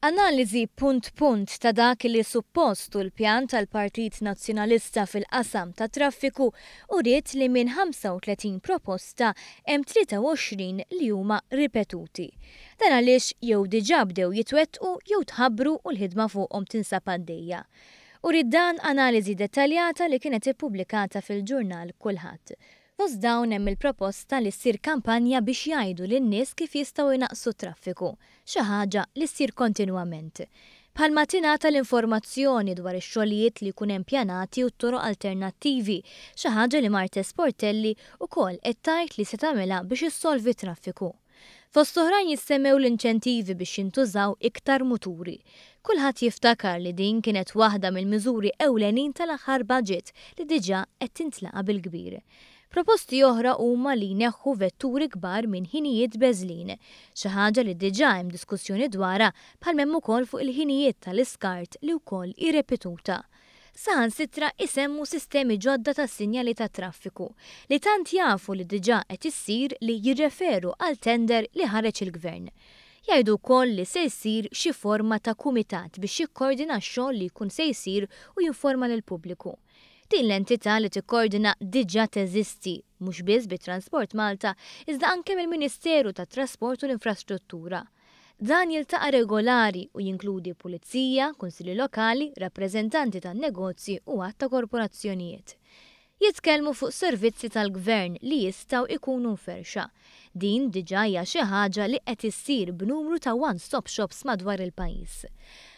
Analiżi punt punt ta' dak li suppost hu l-pjan tal-Partit Nazzjonalista fil-qasam tat-traffiku uriet li minn 35 proposta hemm 23 li huma ripetuti. Dan għaliex jew diġà bdew jitwettqu jew tħabbru u l-ħidma fuqhom tinsab għaddejja. Uriet dan analiżi dettaljata li kienet ippubblikata fil-ġurnal Kulħadd. Fost dawn hemm il-proposta li ssir kampanja biex jgħidu lin-nies kif jistgħu jnaqqsu t-traffiku, xi ħaġa li ssir kontinwament. Bħalma tingħata l-informazzjoni dwar ix-xogħlijiet li jkun hemm pjanati u t-toroq alternattivi, xi ħaġa li Marthese Portelli wkoll qed tgħid li se tagħmilha biex issolvi t-traffiku. Fost oħrajn jissemmew l-inċentivi biex jintużaw iktar muturi. Kulħadd jiftakar li din kienet waħda mill-miżuri ewlenin tal-aħħar budget li diġà qed tintlaqa' bil-kbir. Proposti oħra huma li jneħħu vetturi kbar minn ħinijiet beżlin, xi ħaġa li diġà hemm diskussjoni dwarha bħal m'hemm ukoll fuq il-ħinijiet tal-iskart li wkoll hi repetuta. Saħansitra isemmu sistemi ġodda ta' sinjali tat-traffiku, li tant jafu li diġà qed issir li jirreferu għal tender li ħareġ il-Gvern. Jgħidu wkoll li se jsir xi forma ta' kumitat biex jikkordina x-xogħol li jkun se jsir u jinforma lill-pubbliku. Din l-entità li tikkordina diġà teżisti, mhux biss bi Transport Malta, iżda anke mill-Ministeru tat-Trasport u l-Infrastruttura. Dan jiltaqa' regolari u jinkludi pulizija, kunsilli lokali, rappreżentanti tan-negozji u għadd ta' korporazzjonijiet. Jitkellmu fuq servizzi tal-Gvern li jistgħu jkunu mferrxa. Din diġà hija xi ħaġa li qed issir b'numru ta' one-stop shops madwar il-pajjiż.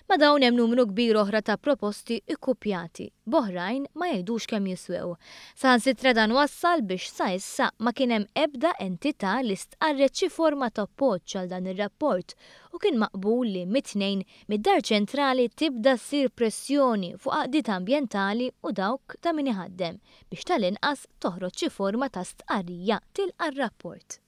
Ma' dawn hemm numru kbir oħra ta' proposti kkuppjati, b'oħrajn ma jgħidux kemm jiswew. Saħansitra dan wassal biex sa issa ma kien hemm ebda entità li stqarret xi forma ta' appoġġ għal dan ir-rapport u kien maqbul li mit-Tnejn mid-Dar Ċentrali tibda ssir pressjoni fuq għaqdiet ambjentali u dawk ta' min iħaddem biex tal-inqas toħroġ xi forma ta' stqarrija tilqa' r-rapport.